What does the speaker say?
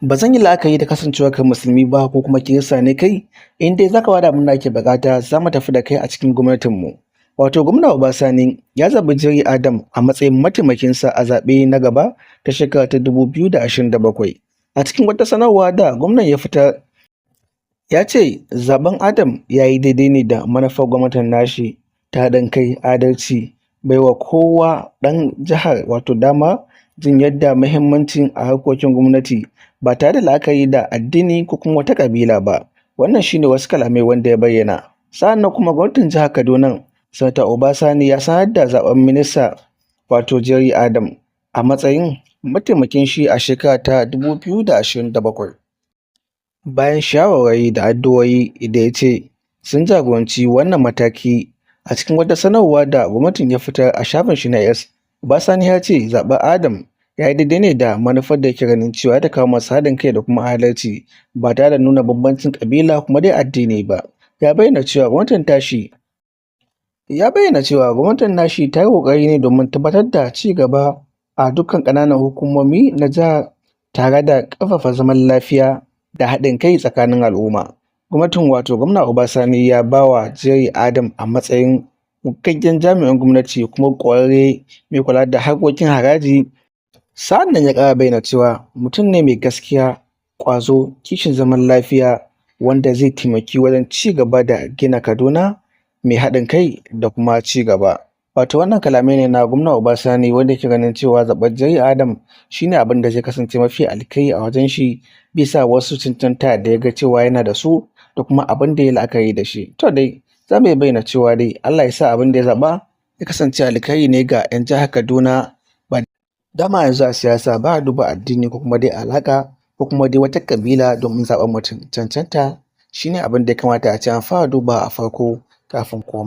Ba zan yi la'akari da kasancewar ka Musulmi ba ko kuma Kirista ne kai, in dai za ka bada abin da ake buƙata, za mu tafi da kai a cikin gwamnatinmu. Wato Gwamna Uba Sani ya zaɓi Jerry Adam a matsayin mataimakinsa a zaɓe na gaba ta shekara ta 2027. A cikin wata sanarwa da gwamnan ya fitar, ya ce zaɓen Adam ya yi daidai ne da manufar gwamnatin nashi ta haɗin kai, adalci, baiwa kowa ɗan jihar wato dama jin yadda muhimmancin a harkokin gwamnati ba tare da la'akari da addini ko kuma wata ƙabila ba. Wannan shine wasu kalamai wanda ya bayyana. Sa'an nan kuma gwamnatin jihar Kaduna, Sanata Uba Sani, ya sanar da zaɓen minista wato Jerry Adam a matsayin mataimakin shi a shekara ta 2027. Bayan shawarwari da addu'o'i da ya ce sun jagoranci wannan mataki. A cikin wata sanarwa da gwamnatin ya fitar a shafin shi na X, Uba Sani ya ce zaɓen Adam ya yi daidai ne da manufar da yake ganin cewa ta kawo masa haɗin kai da kuma adalci ba tare da nuna bambancin ƙabila kuma dai addini ba. Ya bayyana cewa gwamnatin nashi ta yi ƙoƙari ne domin tabbatar da ci gaba a dukkan ƙananan hukumomi na jihar tare da ƙarfafa zaman lafiya da haɗin kai tsakanin al'umma. Gwamnatin wato Gwamna Uba Sani ya ba wa Jerry Adam a matsayin gogaggen jami'in gwamnati kuma ƙwararre mai kula da harkokin haraji. Sa'an nan ya ƙara bayyana cewa mutum ne mai gaskiya, ƙwazo, kishin zaman lafiya, wanda zai taimaki wajen ci gaba da gina Kaduna mai haɗin kai da kuma ci gaba. Wato wannan kalamai ne na Gwamna Uba Sani wanda yake ganin cewa zaɓen Jerry Adam shi ne abin da zai kasance mafi alkhairi a wajen shi bisa wasu cancanta da ya ga cewa yana da su da kuma abin da ya yi la'akari da shi. To dai, za mu iya bayyana cewa dai Allah ya sa abin da ya zaɓa ya kasance alkhairi ne ga 'yan jihar Kaduna. Ba dama yanzu a siyasa ba a duba addini ko kuma dai alaƙa ko kuma dai wata ƙabila domin zaɓen mutum. Cancanta shi ne abin da ya kamata a ce an fara dubawa a farko kafin komai.